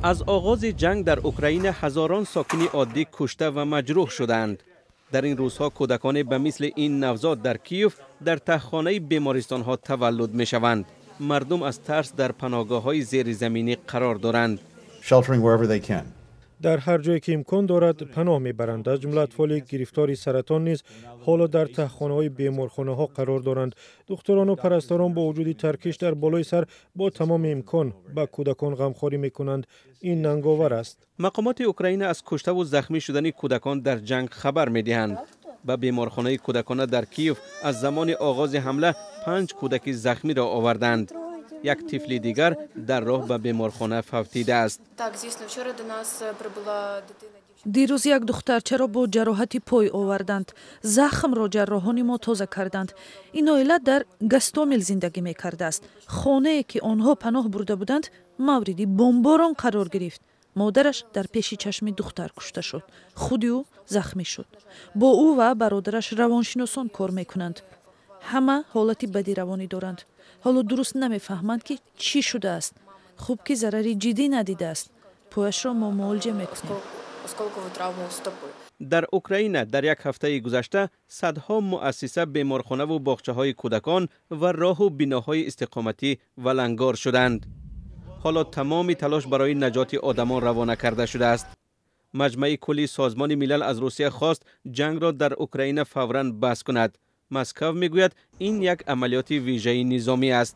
Аз оғози ҷанг дар Украина ҳазорон сокини оддӣ кушта ва маҷрӯҳ шудаанд. Дар ин рӯзҳо кӯдаконе ба мисли ин навзод дар Киев дар таҳхонаи бемористонҳо таваллуд мешаванд. Мардум аз тарс дар паноҳгоҳҳои зеризаминӣ қарор доранд. Дар ҳар ҷое ки имкон дорад, паноҳ мебаранд. Аз ҷумла атфоли гирифтори саратон низ ҳоло дар таҳхонаҳои беморхонаҳо қарор доранд. Духтурону парасторон бо вуҷуди таркиш дар болои сар бо тамоми имкон ба кӯдакон ғамхорӣ мекунанд. Ин нанговар аст. Мақомоти Украина аз куштаву захмӣ шудани кӯдакон дар ҷанг хабар медиҳанд. Ба беморхонаи кӯдакона дар Киев аз замони оғози ҳамла 5 кӯдаки захмиро оварданд. Як тифли дигар дар роҳ ба беморхона фавтидааст. Дирӯз як духтарчаро бо ҷароҳати пой оварданд. Захмро ҷарроҳони мо тоза карданд. Ин оила дар Гастомел зиндагӣ мекардааст. Хонае, ки онҳо паноҳ бурда буданд, мавриди бомборон қарор гирифт. Модараш дар пеши чашми духтар кушта шуд. Худи ӯ захмӣ шуд. Бо ӯ ва бародараш равоншиносон кор мекунанд. Ҳама ҳолати бади равонӣ доранд. Ҳоло дуруст намефаҳманд, ки чӣ шудааст. Хуб, ки зарари ҷиддӣ надидааст. Пояшро мо муолиҷа мекунем. Дар Украина дар як ҳафтаи гузашта садҳо муассиса, беморхонаву боғчаҳои кӯдакон ва роҳу биноҳои истиқоматӣ валангор шуданд. Ҳоло тамоми талош барои наҷоти одамон равона карда шудааст. Маҷмаи кулли Созмони Милал аз Русия хост ҷангро дар Украина фавран бас кунад. Москав мегӯяд, ин як амалиёти вижаи низомӣ аст.